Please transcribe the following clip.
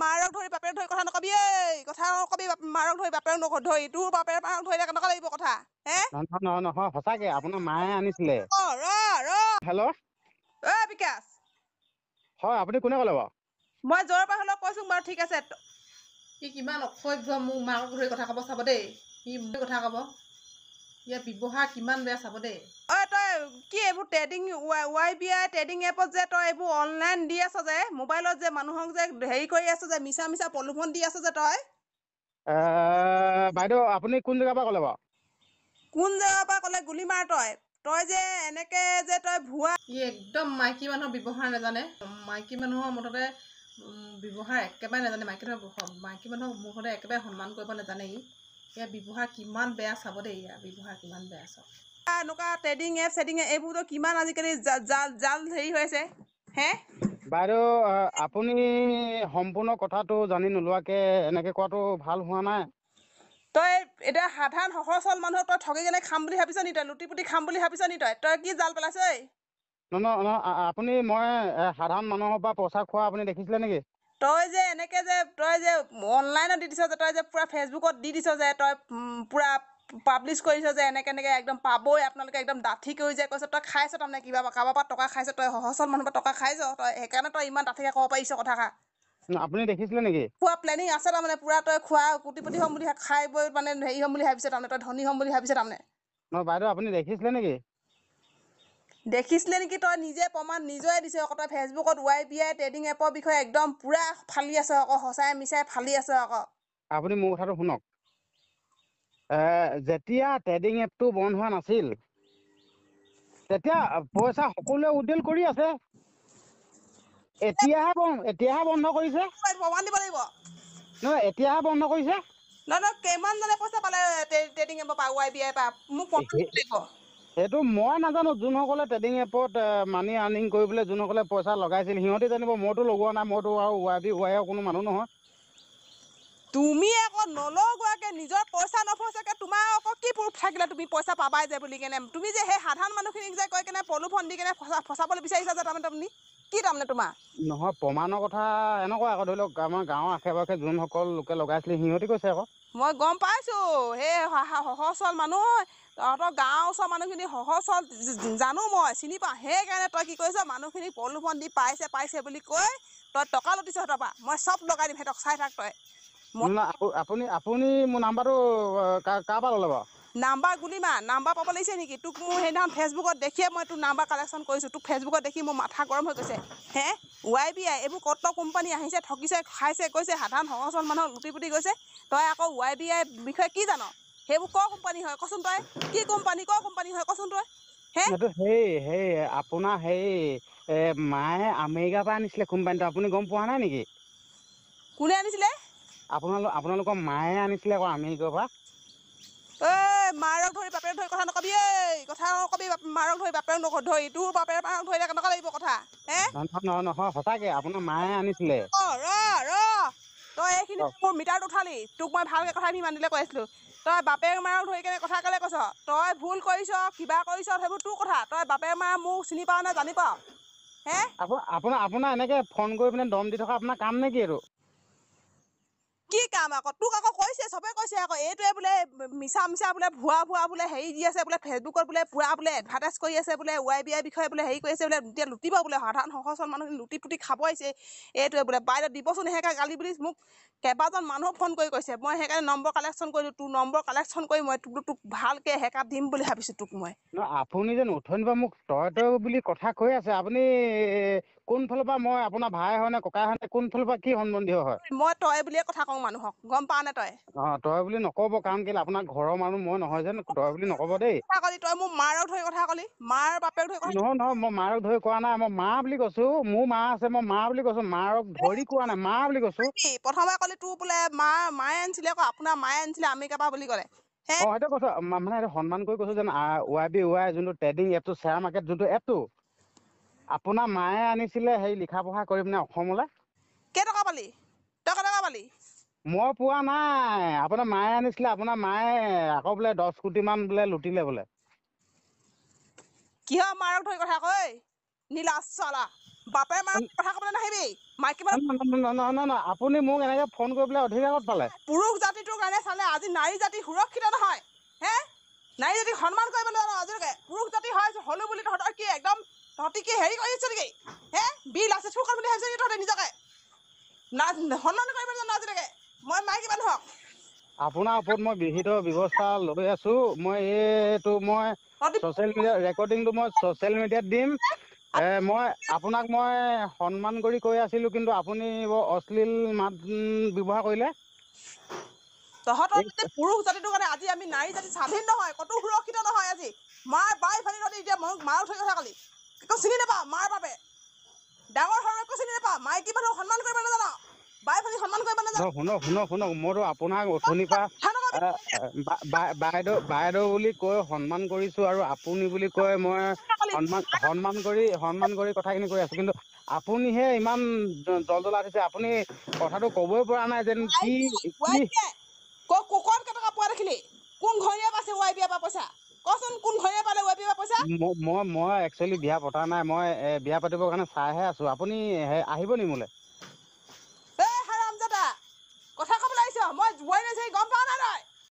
মাৰক ধৰি বাপেৰক ধৰি কথা নকবি ঐ, কথা নকবি। মাৰক ধৰি বাপেৰক ধৰি, তোৰ বাপেৰ মাৰক ধৰিলে কেনেকুৱা লাগিব কথা? হে, নহয় নহয়, সঁচাকে আপোনাৰ মায়ে আনিছিলে। ৰ ৰ। হেল্ল'। ঐ বিকাশ। হয়, আপুনি কোনে ক'লে বাৰু? মই য'ৰ পৰা হ'লেও কৈছোঁ বাৰু, ঠিক আছে। সি কিমান অসভ্য, মোক মাকক ধৰি কথা ক'ব চাব দেই। সি কথা ক'ব, ইয়াৰ ব্যৱহাৰ কিমান বেয়া চাব দেই। ঐ তই কি এইবোৰ ট্ৰেডিং ৱাই বি আই ট্ৰেডিং এপত যে তই এইবোৰ অনলাইন দি আছ যে, মোবাইলত যে মানুহক যে হেৰি কৰি আছ যে, মিছা মিছা প্ৰলোভন দি আছ যে তই? বাইদেউ, আপুনি কোন জেগাৰ পৰা ক'লে বাৰু? কোন জেগাৰ পৰা ক'লে গুলি মাৰ তই। তই যে এনেকে যে তই ভুৱা, ই একদম মাইকী মানুহৰ ব্যৱহাৰ নাজানে। মাইকী মানুহৰ মুঠতে ব্যৱহাৰ একেবাৰে নাজানে। মাইকী মানুহক মুঠতে একেবাৰে সন্মান কৰিব নাজানে ই। ইয়াৰ ব্যৱহাৰ কিমান বেয়া চাব দেই, ইয়াৰ ব্যৱহাৰ কিমান বেয়া চাওক। এনেকুৱা ট্ৰেডিং এপ চেডিং এইবোৰতো কিমান আজিকালি জাল জাল হেৰি হৈ আছে হে। বাইদেউ, আপুনি সম্পূৰ্ণ কথাটো জানি নোলোৱাকে এনেকে কোৱাটো ভাল হোৱা নাই। তই এতিয়া সাধাৰণ সহজ সৰল মানুহক তই ঠগি কেনে খাম বুলি ভাবিছ নি? তই লুটি পুটি খাম বুলি ভাবিছ নি? তই তই কি জাল পেলাইছ ঐ? নহয় নহয়, আপুনি মই সাধাৰণ মানুহৰ পৰা পইচা খোৱা আপুনি দেখিছিলে নেকি? তই যে এনেকে যে তই যে অনলাইনত দি দিছ যে, তই যে পুৰা ফেচবুকত দি দিছ যে, তই পুৰা পাব্লিছ কৰিছ যে এনেকে এনেকে একদম পাবই আপোনালোকে, একদম ডাঠি কৰি যে কৈছ, তই খাইছ তাৰমানে কিবা কাৰোবাৰ পৰা টকা খাইছ তই, সহজ সৰল মানুহৰ পৰা টকা খাইছ তই, সেইকাৰণে তই ইমান ডাঠিকে ক'ব পাৰিছ কথাষাৰ। আপুনি দেখিছিলে নেকি? খোৱা প্লেনিং আছে তাৰমানে পুৰা, তই খোৱা কোটিপতি হ'ম বুলি, খাই বৈ মানে হেৰি হ'ম বুলি ভাবিছ তাৰমানে, তই ধনী হ'ম বুলি ভাবিছ তাৰমানে। নহয় বাইদেউ, আপুনি দেখিছিলে নেকি? দেখিছিলে নেকি? তই নিজে প্ৰমাণ নিজে দিছ আকৌ, তই ফেচবুকত ৱাই বি আই ট্ৰেডিং এপৰ বিষয়ে একদম পুৰা ফালি আছ আকৌ, সঁচাই মিছাই ফালি আছ আকৌ। আপুনি মোৰ কথাটো শুনক, যেতিয়া ট্ৰেডিং এপটো বন্ধ হোৱা নাছিল তেতিয়া পইচা সকলোৱে উইড্ৰল কৰি আছে, এতিয়াহে বন্ধ কৰিছে। প্ৰমাণ দিব লাগিব। নহয়, এতিয়াহে বন্ধ কৰিছে। নহয় নহয়, কিমানজনে পইচা পালে ট্ৰেডিং এপৰ পৰা, ৱাই বি আই পৰা, মোক প্ৰমাণ দিব লাগিব। সেইটো মই নাজানো, যোনসকলে ট্ৰেডিং এপত মানি আৰ্নিং কৰিবলৈ যোনসকলে পইচা লগাইছিল সিহঁতে জানিব, মইতো লগোৱা নাই, মইতো আৰু ৱাই বি ৱাইৰ কোনো মানুহ নহয়। তুমি আকৌ নলগোৱাকে নিজৰ পইচা নফচাকে তোমাৰ আকৌ কি প্ৰুফ থাকিলে তুমি পইচা পাবাই যে বুলি কেনে? তুমি যে সেই সাধাৰণ মানুহখিনিক যে কৈ কেনে প্ৰলোভন দি কেনে ফচাবলৈ বিচাৰিছা যে, তাৰমানে তুমি কি তাৰমানে তোমাৰ? নহয়, প্ৰমাণৰ কথা এনেকুৱা আকৌ, ধৰি লওক আমাৰ গাঁৱৰ আশে পাশে যোনসকল লোকে লগাইছিলে সিহঁতি কৈছে আকৌ। মই গম পাইছোঁ, সেই সহজ সৰল মানুহ, তহঁতৰ গাঁৱৰ ওচৰৰ মানুহখিনি সহজ সৰল জানো, মই চিনি পাওঁ। সেইকাৰণে তই কি কৰিছ, মানুহখিনিক প্ৰলোভন দি পাইছে পাইছে বুলি কৈ তই টকা লুটিছ সিহঁতৰ পৰা। মই চব লগাই দিম সিহঁতক, চাই থাক তই। আপুনি আপুনি মোৰ নাম্বাৰটো কাৰ পৰা ল'লে বাৰু? নাম্বাৰ গুলি মাৰ, নাম্বাৰ পাব লাগিছে নেকি তোক? মোৰ সেইদিনাখন ফেচবুকত দেখিয়ে মই তোৰ নাম্বাৰ কালেকশ্যন কৰিছোঁ। তোক ফেচবুকত দেখি মোৰ মাথা গৰম হৈ গৈছে। হে, ৱাই বি আই এইবোৰ কত কোম্পানী আহিছে, ঠগিছে, খাইছে, কৈছে সাধাৰণ সহজ সৰল মানুহক লুটি পুটি গৈছে। তই আকৌ ৱাই বি আই বিষয়ে কি জান? সেইবোৰ কৰ কোম্পানী হয় কচোন তই? কি কোম্পানী, কৰ কোম্পানী হয় কচোন তই? হে, সেইটো সেই আপোনাৰ সেই মায়ে আমেৰিকাৰ পৰা আনিছিলে কোম্পানীটো, আপুনি গম পোৱা নাই নেকি? কোনে আনিছিলে? আপোনালোকৰ মায়ে আনিছিলে আকৌ আমেৰিকাৰ পৰা। ঐ মাৰক ধৰি বাপেৰক ধৰি কথা নকবি ঐ, কথা নকবি। মাৰক ধৰি বাপেৰক ধৰি, তোৰ বাপেৰ মাৰক ধৰিলে কেনেকুৱা লাগিব কথা? হে, নহয় নহয়, সঁচাকে আপোনাৰ মায়ে আনিছিলে। ৰ ৰ, তই এইখিনি মোৰ মিটাৰটো উঠালি, তোক মই ভালকে কথাখিনি মানিলে কৈ আছিলো। তই বাপেৰ মাৰক ধৰি কেনে কথা কেলে কৈছ? তই ভুল কৰিছ, কিবা কৰিছ, সেইবোৰ তোৰ কথা। তই বাপেৰ মাৰ মোক চিনি পাৱ নে জানি পাৱ? হে, আপোনাৰ এনেকে ফোন কৰি পিনে দম দি থকা আপোনাৰ কাম নেকি এইটো? কি কাম আকৌ তোক আকৌ কৈছে, চবে কৈছে আকৌ এইটোৱে বোলে মিছা মিছা বোলে ভুৱা ভুৱা বোলে হেৰি দি আছে বোলে ফেচবুকত বোলে পুৰা বোলে এডভাৰটাইজ কৰি আছে বোলে ৱাই বি আই বিষয়ে বোলে হেৰি কৰি আছে বোলে, এতিয়া লুটিব বোলে সাধাৰণ সহজ সৰল মানুহখিনি লুটি পুটি খাব আহিছে এইটোৱে বোলে, বাইদেউ দিবচোন সেইকাৰণে গালি বুলি মোক কেইবাজন মানুহ ফোন কৰি কৈছে। মই সেইকাৰণে নম্বৰ কালেকশ্যন কৰিলোঁ, তোৰ নম্বৰ কালেকশ্যন কৰি মই তোক ভালকে হেকা দিম বুলি ভাবিছোঁ তোক মই। আপুনি যেন উঠনিৰ পৰা মোক তই তই বুলি কথা কৈ আছে, আপুনি কোনফালৰ পৰা, মই আপোনাৰ ভাই হয় নে ককাই হয় নে, কোনফালৰ পৰা কি সম্বন্ধীয় হয়? মই তই বুলিয়ে কথা কওঁ মানুহক, গম পাৱ নে তই? অ, তই বুলি নকব, কাৰণ কেলে আপোনাৰ ঘৰৰ মানুহ মই নহয় যেন, তই বুলি নকব দেই। কথা কলি তই মোৰ মাৰক ধৰি কথা কলি, মাৰ বাপেৰক ধৰি কথা। নহয় নহয়, মই মাৰক ধৰি কোৱা নাই, মই মা বুলি কৈছো, মোৰ মা আছে, মই মা বুলি কৈছো, মাৰক ধৰি কোৱা নাই, মা বুলি কৈছো। প্ৰথমে কলি তোৰ বোলে মা মায়ে আনিছিলে আকৌ, আপোনাৰ মায়ে আনিছিলে আমেৰিকাৰ পৰা বুলি ক'লে। অ, সেইটো কৈছো, মানে সেইটো সন্মান কৰি কৈছো যেন ৱাই বি ৱাই যোনটো ট্ৰেডিং এপটো, শ্বেয়াৰ মাৰ্কেট যোনটো এপটো আপোনাৰ মায়ে আনিছিলে, সেই লিখা পঢ়া কৰি পিনে অসমলৈ। কেইটকা পালি তই? কেইটকা পালি? মই পোৱা নাই, আপোনাৰ মায়ে আনিছিলে, আপোনাৰ মায়ে আকৌ বোলে 10 কোটি মান বোলে লুটিলে বোলে। কিহৰ মাৰক ধৰি কথা কৈ নীলা চালা, বাপেৰ মাৰক কথা ক'বলৈ নাহিবি। মাইকী মানুহ। আপুনি মোক এনেকৈ ফোন কৰি পেলাই অধিকাৰ ক'ত পালে? পুৰুষ জাতিটোৰ কাৰণে চালে আজি নাৰী জাতি সুৰক্ষিত নহয়। হে, নাৰী জাতিক সন্মান কৰিব নাজানো আজিলৈকে। পুৰুষ জাতি হয় হ'লো বুলি তহঁতৰ কি একদম তহঁতি কি হেৰি কৰিছ নেকি? হে, বীৰ লাচিত ফুকন বুলি ভাবিছ নেকি তহঁতে নিজকে? না, সন্মান কৰিব নাজানো আজিলৈকে মই মাইকী মানুহক। আপোনাৰ ওপৰত মই বিহিত ব্যৱস্থা লৈ আছো। মই এইটো মই ছ'চিয়েল মিডিয়া ৰেকৰ্ডিংটো মই ছ'চিয়েল মিডিয়াত দিম। মই আপোনাক মই সন্মান কৰি কৈ আছিলো, কিন্তু আপুনি বৰ অশ্লীল মাত ব্যৱহাৰ কৰিলে। তহঁতৰ পুৰুষ জাতিটোৰ কাৰণে আজি আমি নাৰী জাতি স্বাধীন নহয়, ক'তো সুৰক্ষিত নহয়। আজি মাৰ বাই ফালি তহঁতি এতিয়া মোক মাৰ উঠৈ কথা কলি, একো চিনি নাপাওঁ। মাৰ বাবে ডাঙৰ সৰু একো চিনি নাপাওঁ। মাইকী মানুহক সন্মান কৰিব নাজান, বাই ফালি সন্মান কৰিব নাজান। শুনক শুনক শুনক, মইতো আপোনাক অথনিৰ পৰা বাইদেউ বাইদেউ বুলি কৈ সন্মান কৰিছো, আৰু আপুনি বুলি কৈ মই সন্মান সন্মান কৰি সন্মান কৰি কথাখিনি কৈ আছো, কিন্তু আপুনিহে ইমান জল জ্বলা উঠিছে। আপুনি কথাটো ক'বই পৰা নাই যেন কি কি ক'ত কেইটকা পোৱা দেখিলি? কোন ঘৈণীয়ে পাইছে ৱাই বিয়া পৰা পইচা? কচোন, কোন ঘৈণীয়ে পালে ৱাই বিয়া পইচা? মই মই একচুৱেলি বিয়া পতা নাই, মই বিয়া পাতিবৰ কাৰণে চাইহে আছো। আপুনি আহিব নি মোলৈ? এই হাৰামজাদা, কথা ক'বলৈ আহিছ? মই বোৱাৰী নাছিল গম পাৱ নাই তই?